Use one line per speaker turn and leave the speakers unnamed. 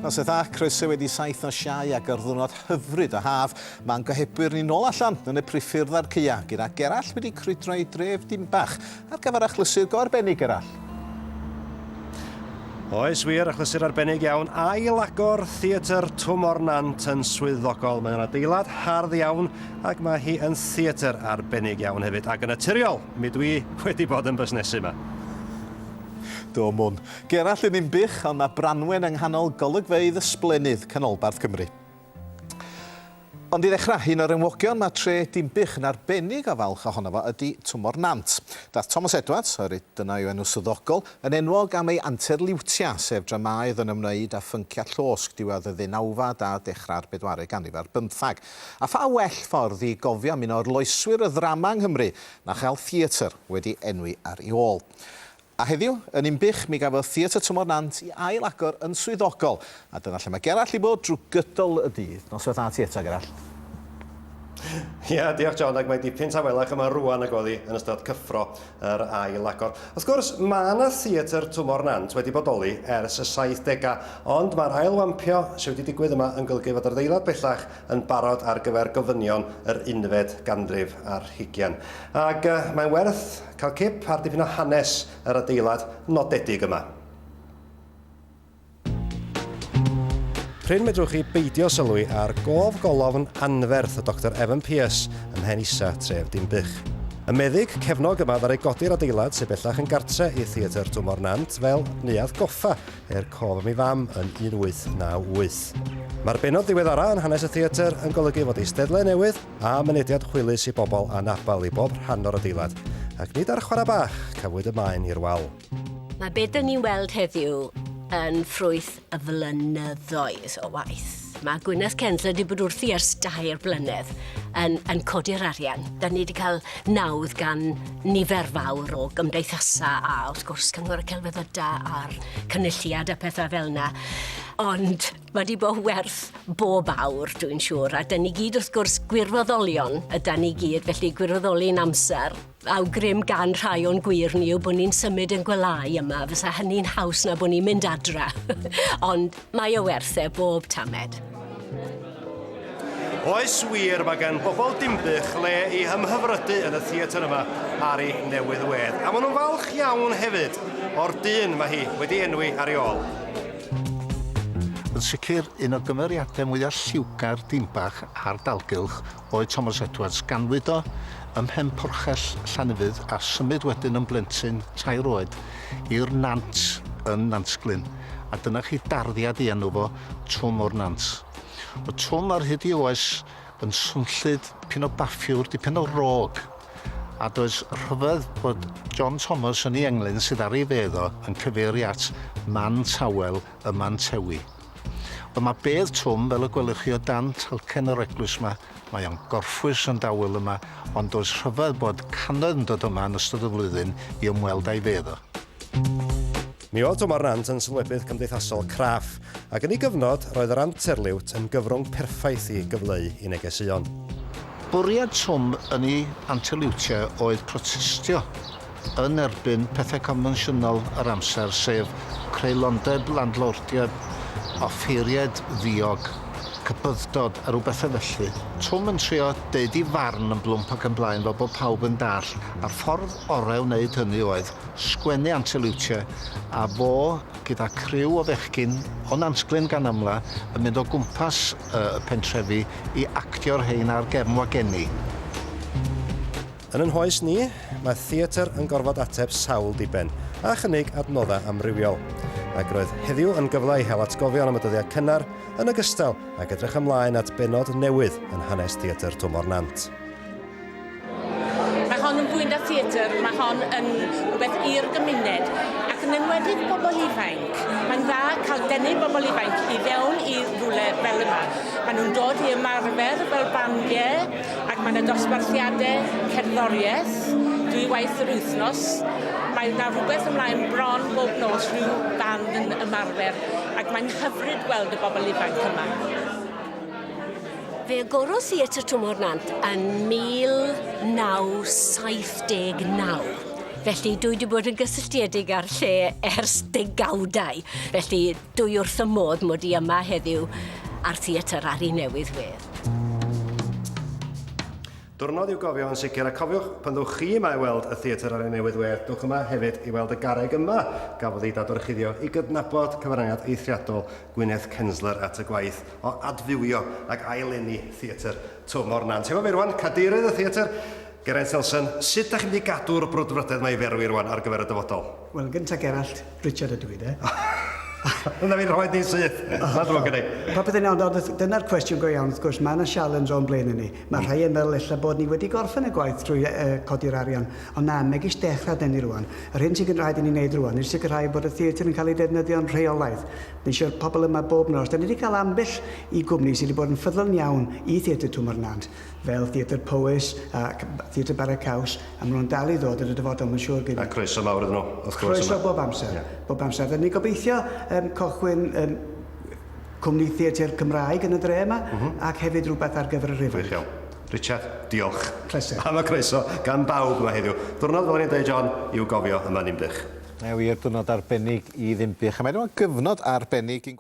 Noswaith dda, croeso wedi 7 nos Iau ac ar ddiwrnod hyfryd o haf. Mae'n gohebwyr ni nôl allan yn y priffyrdd a'r caeau, gyda Gerallt wedi crwydro i dref Dinbach ar gyfer achlysur go arbennig, Gerallt.
Oes wir, achlysur arbennig iawn. Ail agor Theatr Twm o'r Nant yn swyddogol. Mae o'n adeilad hardd iawn ac mae hi yn theatr arbennig iawn hefyd. Ac yn naturiol, mi dwi wedi bod yn busnesu yma.
Do, mwn. Gerallt yn Ninbych, ond mae Branwen yng nghanol golygfeydd ysblennydd canolbarth Cymru. Ond i ddechrau, un o'r enwogion mae tre Dinbych yn arbennig o falch ohono fo ydy Twm o'r Nant. Daeth Thomas Edwards, oherwydd dyna yw enw swyddogol, yn enwog am ei antur liwtia, sef dramâu oedd yn ymwneud â phynciau llosg diwedd y ddeunawfed a dechrau'r bedwaredd ganrif ar bymthag. A pha well ffordd i gofio am un o arloeswyr y ddrama yng Nghymru na chael theatr wedi enwi ar ei ôl? A heddiw, yn Ninbych, mi gafodd Theatr Twm o'r Nant i ail-agor yn swyddogol. A dyna lle mae Gerallt i bod drwy gydol y dydd. Noswaith dda ti eto, Gerallt.
Ia, diolch John, ac mae dipyn tawelach yma rŵan nag oedd hi yn ystod cyffro yr ail-agor. Wrth gwrs, mae yna Theatr Twm o'r Nant wedi bodoli ers y 70au, ond mae'r ail-wampio sydd wedi digwydd yma yn golygu fod yr adeilad bellach yn barod ar gyfer gofynion yr unfed ganrif ar hugain. Ac mae'n werth cael cip ar dipyn o hanes yr adeilad nodedig yma. Prin medrwch chi beidio sylwi ar gof golofn anferth y Doctor Evan Pierce ym mhen isa tref Dinbych. Y meddyg cefnog yma ddaru godi'r adeilad sydd bellach yn gartre i Theatr Twm o'r Nant fel neuadd goffa er cof am ei fam yn 1898. Mae'r bennod ddiweddara yn hanes y theatr yn golygu fod eisteddle newydd a mynediad hwylus i bobl anabl i bob rhan o'r adeilad, ac nid ar chwarae bach cafwyd y maen i'r wal.
Mae be dyn ni'n weld heddiw yn ffrwyth y flynyddoedd o waith. Mae Gwyneth Kensler wedi bod wrthi ers dair blynedd yn, yn codi'r arian. Da ni wedi cael nawdd gan nifer fawr o gymdeithasau a wrth gwrs Cyngor y Celfyddydau a'r Cynulliad a pethau fel yna. Ond mae wedi bod werth bob awr, dwi'n siŵr. A da ni gyd wrth gwrs gwirfoddolion yda ni gyd, felly gwirfoddoli'n amser. Awgrym gan rhai o'n gwir ni yw bod ni'n symud yn gwelyau yma, fysa hynny'n haws na bod ni'n mynd adra. Ond mae o werth e bob tamed.
Oes wir, mae gan bobl Dinbych le i ymhyfrydu yn y theatr yma ar ei newydd wedd. A maen nhw'n falch iawn hefyd o'r dyn mae hi wedi enwi ar ei ôl.
Yn sicr, un o gymeriadau mwyaf lliwgar Dinbach a'r dalgylch oedd Thomas Edwards. Ganwyd o ym Mhenporchell, Llanefydd, a symud wedyn yn blentyn tair oed i'r Nant yn Nantglyn. A dyna chi darddiad ei enw fo, Twm o'r Nant. Oedd Twm ar hyd ei oes yn swnllyd, dipyn o baffiwr, dipyn o rog. A does rhyfedd bod John Thomas yn ei englyn sydd ar ei fedd o yn cyfeirio at man tawel y man tewi. Wel mae bedd Twm, fel y gwelwch chi o dan talcen yr eglwys 'ma, mae o'n gorffwys yn dawel yma, ond does rhyfedd bod cannoedd yn dod yma yn ystod y flwyddyn i ymweld â'i fedd o.
Mi oedd Twm o'r Nant yn sylwebydd cymdeithasol craff, ac yn ei gyfnod roedd yr anterliwt yn gyfrwng perffaith i gyfleu ei negeseuon.
Bwriad Twm yn ei anterliwtiau oedd protestio yn erbyn pethau confensiynol yr amser, sef creulondeb landlordiaid, offeiriaid ddiog, cybyddod a rhyw bethau felly. Twm yn trio deud 'i farn yn blwmp ac yn blaen fel bod pawb yn dallt, a'r ffordd orau o wneud hynny oedd sgwennu anterliwtiau, a fo gyda criw o fechgyn, o Nantglyn gan amla, yn mynd o gwmpas y pentrefi i actio'r rhein ar gefn wagenni.
Yn ein hoes ni, mae theatr yn gorfod ateb sawl diben a chynnig adnoddau amrywiol. Ac roedd heddiw yn gyfle i hel atgofion am y dyddiau cynnar, yn ogystal ag edrych ymlaen at bennod newydd yn hanes Theatr Twm o'r Nant.
Mae hon yn fwy na theatr, mae hon yn rhywbeth i'r gymuned, ac yn enwedig bobl ifainc. Mae'n dda cael denu bobl ifainc i fewn i rywle fel yma. Maen nhw'n dod i ymarfer fel bandiau, Ac mae yna dosbarthiadau cerddoriaeth dwywaith yr wythnos. Mae yna rhywbeth ymlaen bron bob nos, rhyw band yn ymarfer, ac mae'n hyfryd gweld y bobl ifanc yma.
Fe agorodd Theatr Twm o'r Nant yn 1979. Felly dwi wedi bod yn gysylltiedig â'r lle ers degawdau. Felly dwi wrth y modd mod i yma heddiw a'r theatr ar ei newydd wedd.
Diwrnod i'w gofio yn sicr, a cofiwch, pan ddowch chi yma i weld y theatr ar ei newydd wedd, dowch yma hefyd i weld y garreg yma gafodd ei dadorchuddio i gydnabod cyfraniad eithriadol Gwyneth Kensler at y gwaith o adfywio ac ail-eni theatr Twm o'r Nant. Hefo fi rwan, cadeirydd y theatr, Geraint Nelson, sut dach chi'n mynd i gadw'r brwdfrydedd 'ma i ferwi rwan ar gyfer y dyfodol?
Wel, yn gynta Gerallt, Richard ydw i de.
Na fi'n rhoi di syth. Mae'n ddrwg gen i.
Popeth yn iawn, ond dyna'r cwestiwn go iawn, wrth gwrs, mae yna sialens o'n blaen ni. Mae rhai yn meddwl ella bod ni wedi gorffen y gwaith trwy uh, codi'r arian, ond na, megis dechrau dyn ni rwan. Yr hyn sy'n rhaid i ni wneud rwan yw sicrhau bod y theatr yn cael ei defnyddio'n rheolaidd. Ni eisiau'r pobl yma bob nos. Da ni wedi cael ambell i gwmni sydd wedi bod yn ffyddlon iawn i Theatr Twm o'r Nant, fel Theatr Powys a Theatr Bara Caws, a maen nhw'n dal i ddod yn y dyfodol, mae'n siŵr gen i.
A croeso mawr iddyn nhw, wrth gwrs.
Croeso bob amser, yeah. bob amser. Da ni'n gobeithio um, cychwyn um, cwmni theatr Cymraeg yn y dre yma, mm -hmm. ac hefyd rhywbeth ar gyfer yr ifanc.
Gwych iawn. Richard, diolch.
Pleser.
Am y croeso gan bawb yma heddiw. Diwrnod, fel o'n i'n dweud, John, i'w gofio yma yn Ninbych.
Mae wir diwrnod arbennig i Ddinbych, a mae yna gyfnod arbennig i'n